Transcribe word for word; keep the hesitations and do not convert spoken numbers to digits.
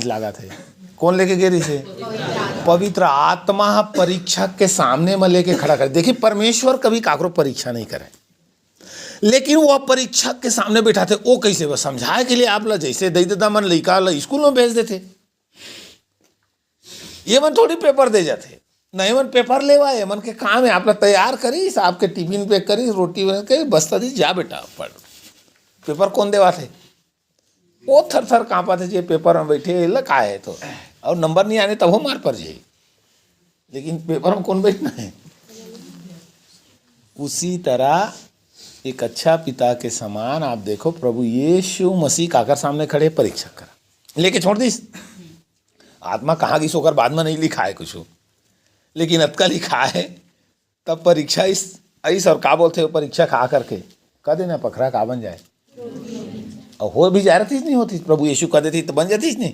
लागत हे। कोन लेके गे रहिस हे? पवित्र आत्मा ह परीक्षा के सामने म लेके खड़ा करे। देखिए, परमेश्वर कभी काकरो परीक्षा नहीं करे, लेकिन वो परीक्षा के सामने बैठाथे। वो कैसे? वो समझाए के लिए आप ला, जैसे दई ददा मन लइका ला स्कूल में भेज देथे, ये मन थोड़ी पेपर दे जाथे। नहीं, मन पेपर लेवा, ये मन के काम है, आप ला तैयार करिस, आपके टिफिन पैक करिस, रोटी बना के बस्ता दिस, जा बेटा पढ़। पेपर कोन देवाथे? वो थर थर कांपत हे, जे पेपर में बैठे, एला का हे तो, और नंबर नहीं आने तब हो मार पड़ जाए, लेकिन पेपर में कोन बैठना है? उसी तरह एक अच्छा पिता के समान आप देखो, प्रभु यीशु मसीह काकर सामने खड़े? परीक्षा करा, लेके छोड़ दिस। आत्मा कहाँ गिस ओकर बाद में नहीं लिखा है कुछ, लेकिन अतका लिखा है, तब परीक्षा इस, इस और का बोलते हो, परीक्षा खा करके कह देना पखरा का बन जाए। और हो भी जा रही नहीं होती, प्रभु यीशु कह देती तो बन जाती नहीं।